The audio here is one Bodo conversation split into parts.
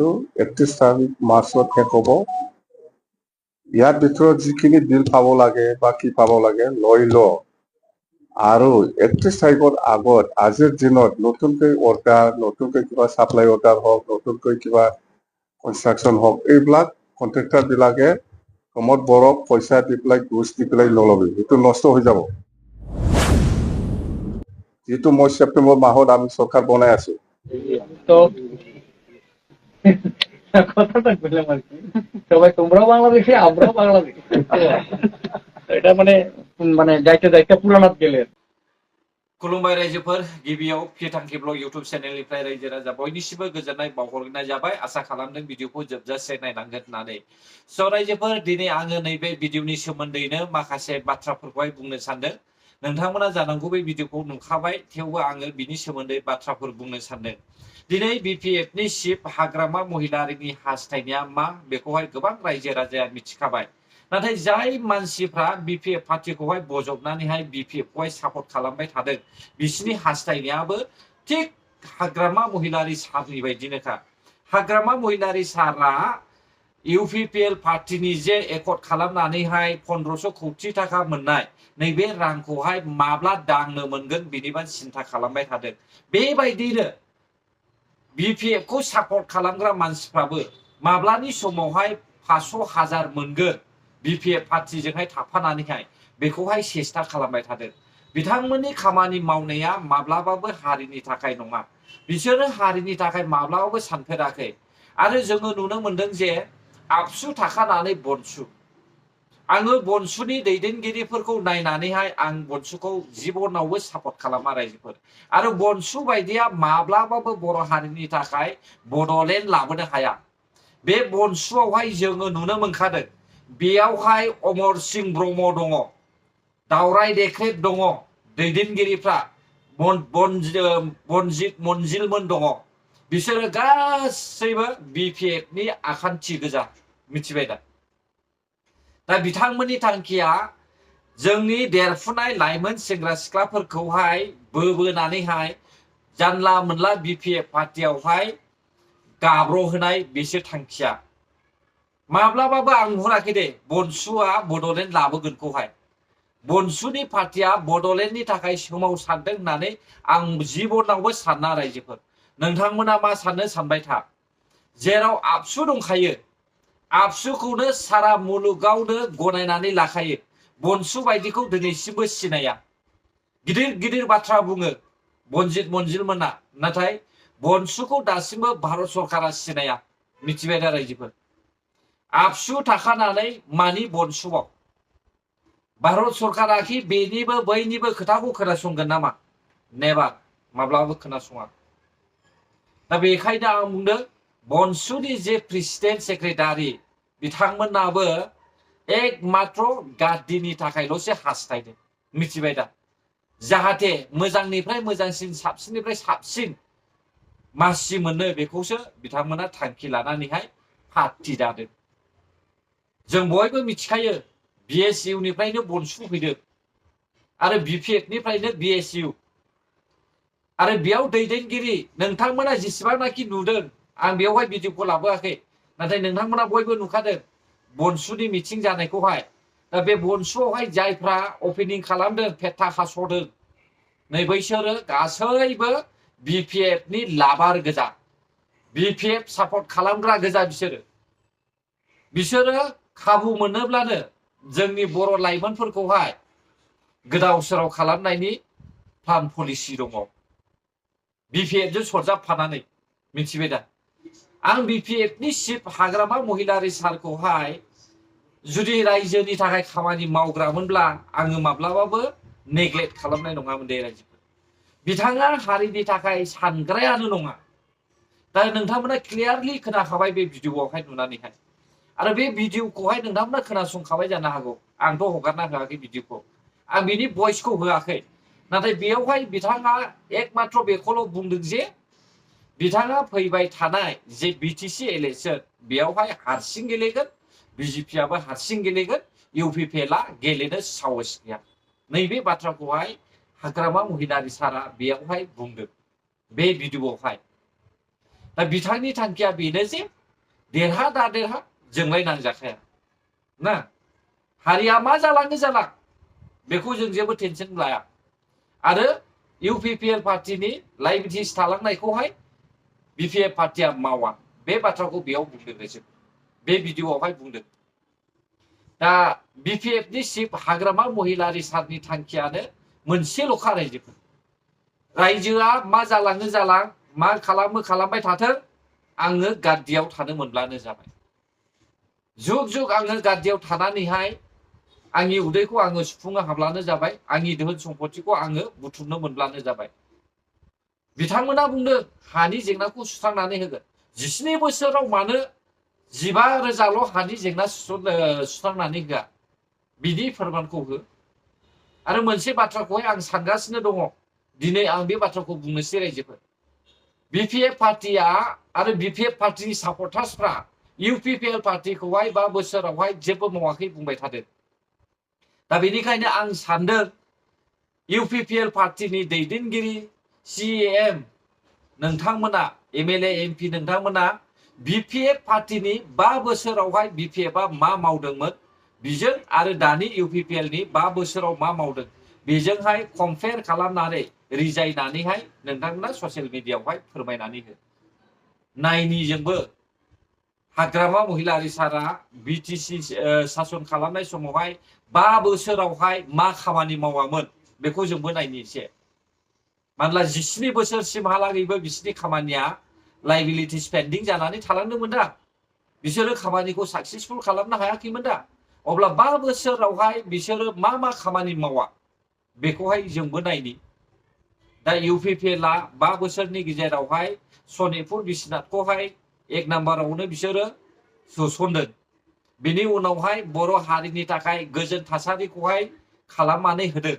কিন্তু 31 তাৰিখ মাৰ্চত শেষ হ'ব। ইয়াৰ ভিতৰত যিখিনি বিল পাব লাগে বা কি পাব লাগে লৈ ল আৰু 31 তাৰিখৰ আগত আজিৰ দিনত নতুনকৈ অৰ্ডাৰ নতুনকৈ কিবা সাপ্লাই অৰ্ডাৰ হওক নতুনকৈ কিবা কনষ্ট্ৰাকশ্যন হওক এইবিলাক কন্ট্ৰেক্টৰ বিলাকে কমত বৰফ পইচা দি পেলাই ঘুষ দি পেলাই নলবি, সেইটো নষ্ট হৈ যাব। যেহেতু মই সেপ্টেম্বর মাহত আমি সরকার বনাই আছো তো কথাটা বললাম আর কি, সবাই তোমরাও বাংলাদেশি আমরাও বাংলাদেশি, এটা মানে মানে যাইতে যাইতে পুরানাত গেলে। खुलुमबाय रायजोफोर, गिबियाव फिथांखि ब्लग इउट्युब चेनेलनिफ्राय रायजो राजा बयनिसिमबो गोजोननाय बावहरनाय जाबाय। आसा खालामदों भिडिअखौ जोबजासे नायलांगोन होननानै। स' रायजोफोर, दिनै आङो नैबे भिडिअनि सोमोन्दैनो माखासे बाथ्राफोरखौहाय बुंनो सानदों। नोंथांमोना जानांगौ बे भिडिअखौ नुखाबाय, थेवबो आङो बिनि सोमोन्दै बाथ्राफोर बुंनो सानदों। दिनै बिपिएफनि चिफ हाग्रामा महिलारिनि हास्थायनाया मा बेखौहाय गोबां रायजो राजाया मिथिखाबाय। नाथाय जाय मानसिफ्रा बिपिएफ पार्टिखौहाय बजबनानैहाय बिपिएफखौहाय सापर्ट खालामबाय थादों, बिसिनि हास्थायनायाबो थिग हाग्रामा महिलारि सारनि बायदिनोखा। हाग्रामा महिलारि सारा इउपिपिएल पार्टिनि जे एकर्ड खालामनानैहाय 1500 कौटि थाखा मोननाय नैबे रांखौहाय माब्ला दांनो मोनगोन बिनिबा सिन्था खालामबाय थादों। बेबायदिनो बिपिएफखौ सापर्ट खालामग्रा मानसिफ्राबो माब्लानि समावहाय 500,000 मोनगोन बिपिएफ पार्टिजोंहाय थाफानानैहाय बेखौहाय सेस्था खालामबाय थादों। बिथांमोननि खामानि मावनाया माब्लाबाबो हारिनि थाखाय नङा। बिसोरो हारिनि थाखाय माब्लाबाबो सानफेराखै। आरो जोङो नुनो मोनदों जे आबसु थाखानानै बनसु। आङो बनसुनि दैदेनगिरिफोरखौ नायनानैहाय आं बनसुखौ जिबनावबो सापर्ट खालामा रायजोफोर। आरो बनसु बायदिया माब्लाबाबो बर' हारिनि थाखाय बड'लेण्ड लाबोनो हाया। बे बनसुआवहाय जोङो नुनो मोनखादों, बेयावहाय अमर सिंह ब्रह्म दङ, दावराय देख्रेब दङ, दैदेनगिरिफ्रा बनजित मन्जिलमोन दङ। बिसोरो गासैबो बिपिएफनि आखान्थि गोजा, मिथिबाय दा? दा बिथांमोननि थांखिया जोंनि देरफुनाय लाइमोन सेंग्रा सिख्लाफोरखौहाय बोबोनानैहाय जानला मोनला बिपिएफ पार्टियावहाय गाब्र'होनाय बिसोर थांखिया। माब्लाबाबो आं नुहुराखै दे बनसुआ बड'लेण्ड लाबोगोनखौहाय। बनसुनि पार्टिया बड'लेण्डनि थाखाय सोमावसारदों होननानै आं जिबनावबो साना रायजोफोर। नोंथांमोना मा साननो सानबाय था। जेराव आबसु दंखायो, आबसुखौनो सारा मुलुगावनो गनायनानै लाखायो। बनसु बायदिखौ दिनैसिमबो सिनाया। गिदिर गिदिर बाथ्रा बुङो बनजित मन्जिलमोना, नाथाय बनसुखौ दासिमबो भारत सरकारा सिनाया, मिथिबाय दा रायजोफोर? आबसु थाखानानै मानि बनसुआव भारत सरकारा कि बेनिबो बैनिबो खोथाखौ खोनासंगोन नामा? नेभार, माब्लाबाबो खोनासङा। दा बेखायनो आं बुंदों, बनसुनि जे प्रेसिडेन्ट सेक्रेटारि बिथांमोनाबो एकमात्र गादिनि थाखायल'सो हास्थायदों, मिथिबाय दा? जाहाथे मोजांनिफ्राय मोजांसिन साबसिननिफ्राय साबसिन मासि मोननो बेखौसो बिथांमोना थांखि लानानैहाय पार्टि दादों। जों बयबो मिथिखायो बिएसइउनिफ्रायनो बनसु फैदों आरो बिपिएफनिफ्रायनो बिएसइउ। आरो बेयाव दैदेनगिरि नोंथांमोना जेसेबांनाखि नुदों, आं बेवहाय भिडिअखौ लाबोआखै, नाथाय नोंथांमोना बयबो नुखादों बनसुनि मिटिं जानायखौहाय। दा बे बनसुआवहाय जायफ्रा अपेनिं खालामदों, फेथा हास'दों, नै बैसोरो गासैबो बिपिएफनि लाबार गोजा, बिपिएफ सापर्ट खालामग्रा गोजा। बिसोरो खाबु मोनोब्लानो जोंनि बर' लाइमोनफोरखौहाय गोदाव सोराव खालामनायनि प्लान पलिसि दङ, बिपिएफजों सरजाबफानानै, मिथिबाय दा? आं बिपिएफनि चिफ हाग्रामा महिलारि सारखौहाय जुदि रायजोनि थाखाय खामानि मावग्रामोनब्ला आङो माब्लाबाबो नेग्लेक्ट खालामनाय नङामोन दे रायजोफोर। बिथाङा हारिनि थाखाय सानग्रायानो नङा। दा नोंथांमोना क्लियारलि खोनाखाबाय बे भिडिअआवहाय नुनानैहाय। आरो बे भिडिअखौहाय नोंथांमोना खोनासंखाबाय जानो हागौ। आंथ' हगारना होआखै भिडिअखौ, आं बिनि भइसखौ होआखै। नाथाय बेयावहाय बिथाङा एकमात्र बेखौल' बुंदों जे बिथाङा फैबाय थानाय जे बिटिसि इलेक्सन बेयावहाय हारसिं गेलेगोन, बिजेपिआबो हारसिं गेलेगोन, इउपिपिएलआ गेलेनो साहस गैया। नैबे बाथ्राखौहाय हाग्रामा महिलारि सारा बेयावहाय बुंदों बे भिडिअआवहाय। दा बिथांनि थांखिया बेनो जे देरहा दा देरहा जोंलाय नांजाखाया ना हारिया मा जालाङो जालां बेखौ जों जेबो टेनसन लाया आरो इउपिपिएल पार्टीनि लाइबिलिटिस थालांनायखौहाय बिपिएफ पार्टीया मावा बे बाथ्राखौ बेयाव बुंदों बे भिडिअआवहाय बुंदों दा बिपिएफनि चिफ हाग्रामा महिलारि सारनि थांखियानो मोनसेल'खा रायजोआ मा जालाङो जालां मा खालामो खालामबाय थाथों आङो गाद्दियाव थानो मोनब्लानो जाबाय जुग जुग आङो गाद्दियाव थानानैहाय आंनि उदैखौ आङो सुफुंनो हाब्लानो जाबाय आंनि धोन सम्पतिखौ आङो बुथुमनो मोनब्लानो जाबाय बिथांमोना बुंदों हानि जेंनाखौ सुस्रांनानै होगोन 17 बोसोराव मानो 15,000ल' हानि जेंना सुस्रांनानै होआ बिनि फोरमानखौ हो आरो मोनसे बाथ्राखौहाय आं सानगासिनो दङ दिनै आं बे बाथ्राखौ बुंनोसै रायजोफोर बिपिएफ पार्टीया आरो बिपिएफ पार्टीनि सापर्टार्सफ्रा इउपिपिएल पार्टीखौहाय 5 बोसोरावहाय जेबो मावाखै बुंबाय थादों दा बेनिखायनो आं सानदों इउपिपिएल पार्टीनि दैदेनगिरि सिएम नोंथांमोना एमएलए एमपि नोंथांमोना बिपिएफ पार्टीनि 5 बोसोरावहाय बिपिएफआ मा मावदोंमोन बिजों आरो दानि इउपिपिएलनि 5 बोसोराव मा मावदों बेजोंहाय कम्पेयार खालामनानै रिजायनानैहाय नोंथांमोना ससियेल मिडियाआवहाय फोरमायनानै हो नायनिजोंबो हाग्रामा महिलारि सारा बिटिसि सासन खालामनाय समावहाय 5 बोसोरावहाय मा खामानि मावामोन बेखौ जोंबो नायनि एसे मानोना 17 बोसोरसिमहालागैबो बिसोरनि खामानिया लाइबिलिटि स्पेन्डिं जानानै थालांदोंमोन दा बिसोरो खामानिखौ साक्सेसफुल खालामनो हायाखैमोन दा अब्ला 5 बोसोरावहाय बिसोरो मा मा खामानि मावा बेखौहाय जोंबो नायनि दा इउपिपिएलआ 5 बोसोरनि गेजेरावहाय सनितपुर बिश्वनाथखौहाय 1 नाम्बारावनो बिसोरो सोसनदों बिनि उनावहाय बर' हारिनि थाखाय गोजोन थासारिखौहाय खालामनानै होदों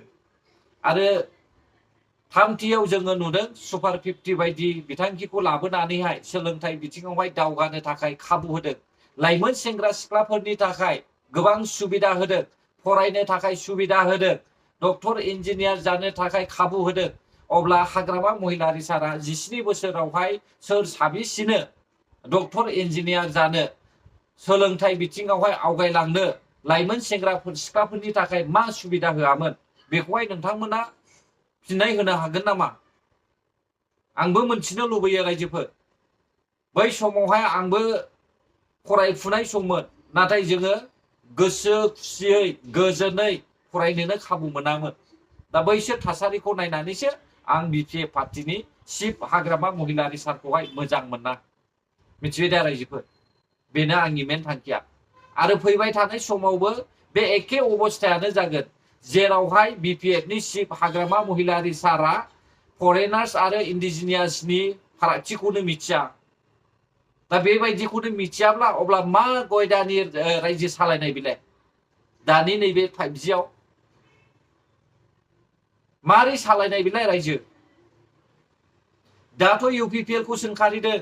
आरो थामथियाव जोङो नुदों सुपार 50 बायदि बिथांखिखौ लाबोनानैहाय सोलोंथाइ बिथिङावहाय दावगानो थाखाय खाबु होदों लाइमोन सेंग्रा सिख्लाफोरनि थाखाय गोबां सुबिदा होदों फरायनो थाखाय सुबिदा होदों डक्टर इन्जिनियार जानो थाखाय खाबु होदों अब्ला हाग्रामा महिलारि सारा 17 बोसोरावहाय सोर साबेसेनो डक्टर इन्जिनियार जानो सोलोंथाइ बिथिङावहाय आवगायलांनो लाइमोन सेंग्राफोर सिख्लाफोरनि थाखाय मा सुबिदा होआमोन बेखौहाय नोंथांमोना फिननाय होनो हागोन नामा आंबो मोनथिनो लुबैयो रायजोफोर बै समावहाय आंबो फरायफुनाय सममोन नाथाय जोङो गोसो खुसियै गोजोनै फरायनोनो खाबु मोनामोन दा बैसोर थासारिखौ नायनानैसो आं बिपिएफ पार्टीनि चिफ हाग्रामा महिलारि सारखौहाय मोजां मोना मिथिबाय दा रायजोफोर बेनो आंनि मेन थांखिया आरो फैबाय थानाय समावबो बे एखे अबस्थायानो जागोन जेरावहाय बिपिएफनि चिफ हाग्रामा महिलारि सारा फरेनार्स आरो इन्डिजिनियासनि फारागथिखौनो मिथिया दा बेबायदिखौनो मिथियाब्ला अब्ला मा गयदानि रायजो सालायनाय बिलाय दानि नैबे 5Gआव मारै सालायनाय बिलाय रायजो दाथ' इउपिपिएलखौ सोंखारिदों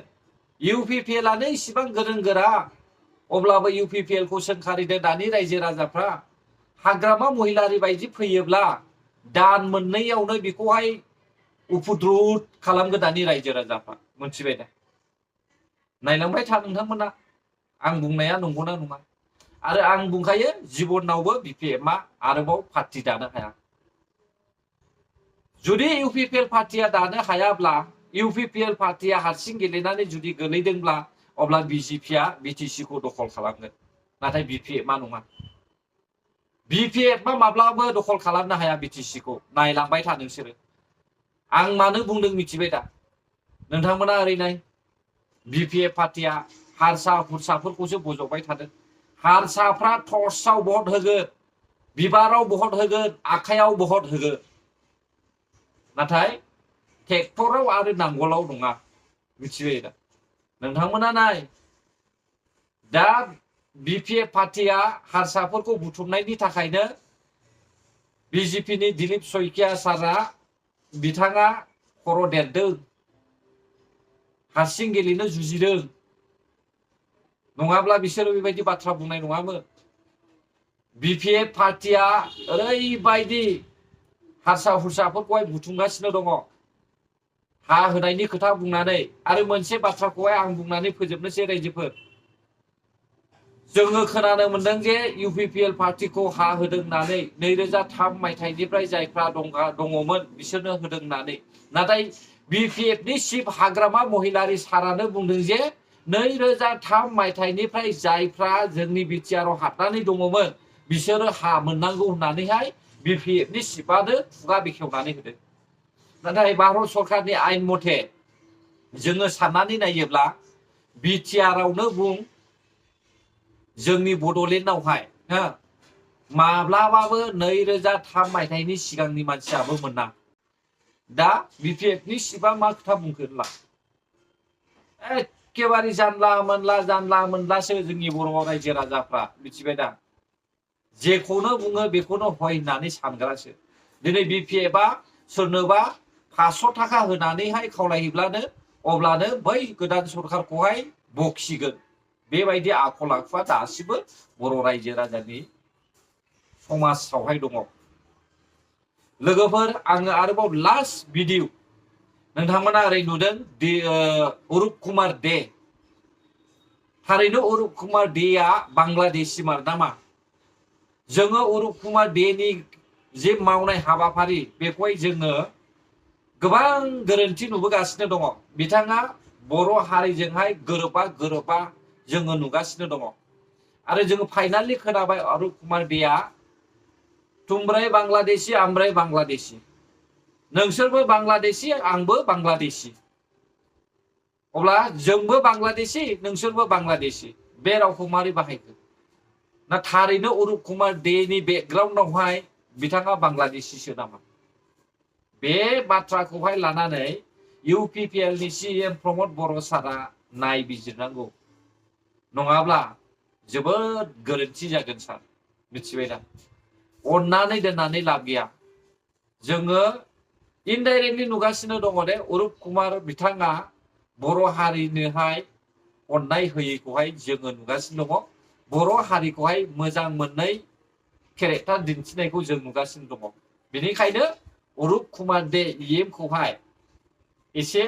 इउपिपिएलआनो इसिबां गोरों गोरा अब्लाबो इउपिपिएलखौ सोंखारिदों दानि रायजो राजाफ्रा हाग्रामा महिलारि बायदि फैयोब्ला दान मोननैयावनो बेखौहाय उफुद्रुद खालामगोन दानि रायजो राजाफ्रा मोनथिबाय दा नायलांबाय था नोंथांमोना आं बुंनाया नंगौना नङा आरो आं बुंखायो जिबनावबो बिपिएफआ आरोबाव पार्टी दानो हाया जुदि इउपिपिएल पार्टीया दानो हायाब्ला इउपिपिएल पार्टीया हारसिं गेलेनानै जुदि गोलैदोंब्ला अब्ला बिजेपिया बिटिसिखौ दखल खालामगोन नाथाय बिपिएफआ नङा बिपिएफआ माब्लाबो दखल खालामनो हाया बिटिसिखौ नायलांबाय था नोंसोरो आं मानो बुंदों मिथिबाय दा नोंथांमोना ओरै नाय बिपिएफ पार्टीया हारसा हुरसाफोरखौसो बजबबाय थादों हारसाफ्रा टर्चआव भट होगोन बिबाराव भट होगोन आखायाव भट होगोन नाथाय ट्रेक्टराव आरो नांगोलाव नङा मिथिबाय दा नोंथांमोना नाय दा बिपिएफ पार्टीया हारसाफोरखौ बुथुमनायनि थाखायनो बिजेपिनि दिलीप सयकिया सारा बिथाङा खर' देरदों हारसिं गेलेनो जुजिदों नङाब्ला बिसोरो बेबायदि बाथ्रा बुंनाय नङामोन बिपिएफ पार्टीया ओरैबायदि हारसा हुरसाफोरखौहाय बुथुमगासिनो दङ हा होनायनि खोथा बुंनानै आरो मोनसे बाथ्राखौहाय आं बुंनानै फोजोबनोसै रायजोफोर जोङो खोनानो मोनदों जे इउपिपिएल पार्टिखौ हा होदों होननानै 2003 मायथाइनिफ्राय जायफ्रा दङमोन बिसोरनो होदों होननानै नाथाय बिपिएफनि चिफ हाग्रामा महिलारि सारानो बुंदों जे 2003 मायथाइनिफ्राय जायफ्रा जोंनि बिटिआरआव हाबनानै दङमोन बिसोरो हा मोननांगौ होननानैहाय बिपिएफनि चिफआनो खुगा बेखेवनानै होदों नाथाय भारत सरकारनि आयेन मथे जोङो साननानै नायोब्ला बिटिआरआवनो बुं जोंनि बड'लेण्डआवहाय हो माब्लाबाबो 2003 मायथाइनि सिगांनि मानसियाबो मोना दा बिपिएफनि चिफआ मा खोथा बुंखो होनला एखेबारे जानला मोनलासो जोंनि बर' रायजो राजाफ्रा मिथिबाय दा जेखौनो बुङो बेखौनो हय होननानै सानग्रासो दिनै बिपिएफआ सोरनोबा 500 थाखा होनानैहाय खावलायहैब्लानो अब्लानो बै गोदान सरखारखौहाय बखिगोन बेबायदि आखल आखुआ दासिमबो बर' रायजो राजानि समाजावहाय दङ लोगोफोर आङो आरोबाव लास्ट भिडिअ नोंथांमोना ओरै नुदों अरुप कुमार दे थारैनो अरुप कुमार देआ बांलादेशिमार नामा जोङो अरुप कुमार देनि जे मावनाय हाबाफारि बेखौहाय जोङो गोबां गोरोन्थि नुबोगासिनो दङ बिथाङा बर' हारिजोंहाय गोरोबा जोङो नुगासिनो दङ आरो जोङो फाइनालि खोनाबाय अरुप कुमार देआ तुमब्राय बांलादेशी आमब्राय बांलादेशी नोंसोरबो बांलादेशी आंबो बांलादेशी अब्ला जोंबो बांलादेशी नोंसोरबो बांलादेशी बे रावखौ मारै बाहायखो ना थारैनो अरुप कुमार देनि बेकग्राउन्डआवहाय बिथाङा बांलादेशीसो नामा बे बाथ्राखौहाय लानानै इउपिपिएलनि सिएम प्रमद बर' सारा नायबिजिरनांगौ नङाब्ला जोबोद गोरोन्थि जागोन सार मिथिबाय दा अननानै दोननानै लाब गैया जोङो इनडाइरेक्टलि नुगासिनो दङ दे अरुप कुमार बिथाङा बर' हारिनोहाय अननाय होयैखौहाय जोङो नुगासिनो दङ बर' हारिखौहाय मोजां मोननै केरेक्टार दिन्थिनायखौ जों नुगासिनो दङ बेनिखायनो अरुप कुमार दे इएमखौहाय एसे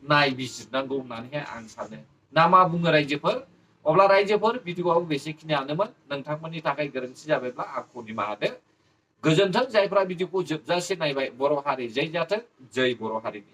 नायबिजिरनांगौ होननानैहाय आं सानो ना मा बुङो रायजोफोर अब्ला रायजोफोर भिडिअआव बेसेखिनियानोमोन नोंथांमोननि थाखाय गोरोन्थि जाबायब्ला आंखौ निमाहा होदो गोजोन्थों जायफ्रा भिडिअखौ जोबजासे नायबाय बर' हारि जै जाथों जै बर' हारिनि